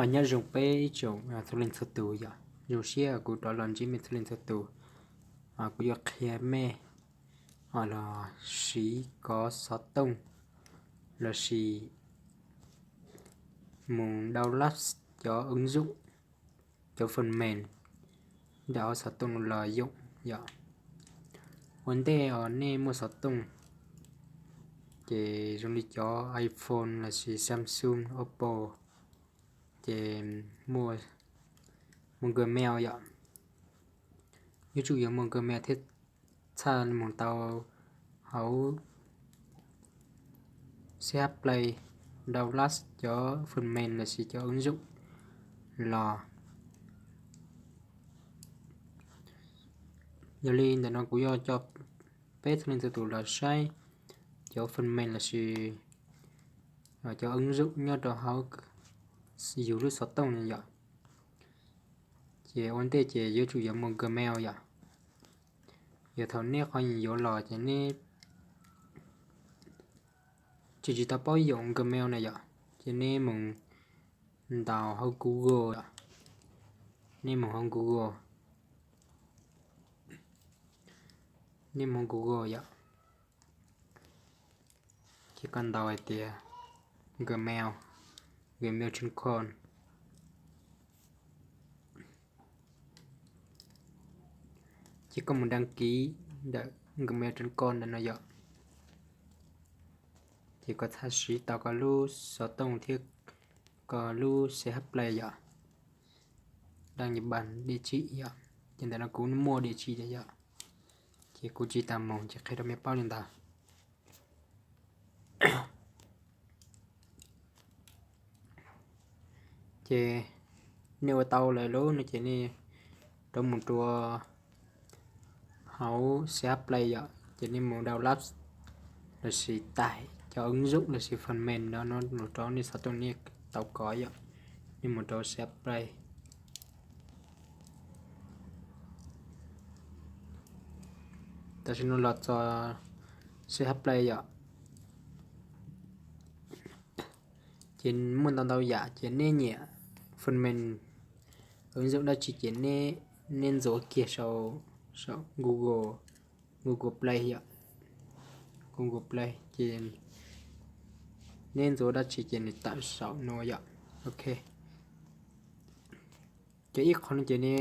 Nyob zoo peb ib tsoom txhua leej txhua tus yom, zoo siab kuv rov los ntsib mej txhua leej txhua tus. Kuv yuav qhia mej los siv kov xov tooj lossis mus download cov ứng dụng, cov phần mềm ntawm hauv xov tooj los yoom yom. Ua ntej os nej muaj xov tooj ces zoo li cov iPhone lossis Samsung, Oppo, ces muaj, muaj Gmail yom. Yuav tsum yog muaj Gmail thiaj txhaj mus tau hauv C H Play download cov phần mềm lossis cov ứng dụng los. Yog li ntawm no kuv yuav coj peb txhua leej txhua tus los saib cov phần mềm lossis cov ứng dụng nyob rau hauv yus lub xov tooj no yom. Ces ua ntej ces yuav tsum yuav muaj Gmail yom. Yog thaum nej qhov yuav los ces nej tsis tsis tau paub yoom Gmail na yom, ces nej mus ntaus hauv Google, nej mus hauv Google, nej mus Google yom, ces koj ntaus hais tias Gmail, gmail chấm com, ces koj mus đăng ký ntawm gmail chấm com ntawm no yom. Ces koj txhaj siv tau koj lub xov tooj thiab koj lub C H Play yom, đăng nhập bằng địa chỉ yom. Ces ntawm no kuv muaj địa chỉ yom, ces kuv tsis tas mus ces qhia rau mej paub li ntawd. Ces nej ua tau lawm lub no ces nej rov mus rau hauv C H Play yom, ces nej mus download lossis tải cov ứng dụng lossis phần mềm no no mus rau nej xov tooj nej tau kov yom. Nej mus rau C H Play. Tam sim no los txog C H Play yom, ces muaj ntau ntau yam ces nej nyiam phần mềm ứng dụng dab tsi ces nej ntxuav kiag saum, saum Google, Google Play yom, Google Play ces nej ntxuav dab tsi ces nws tawm saum no yom. Ok, ces ib qho no ces nej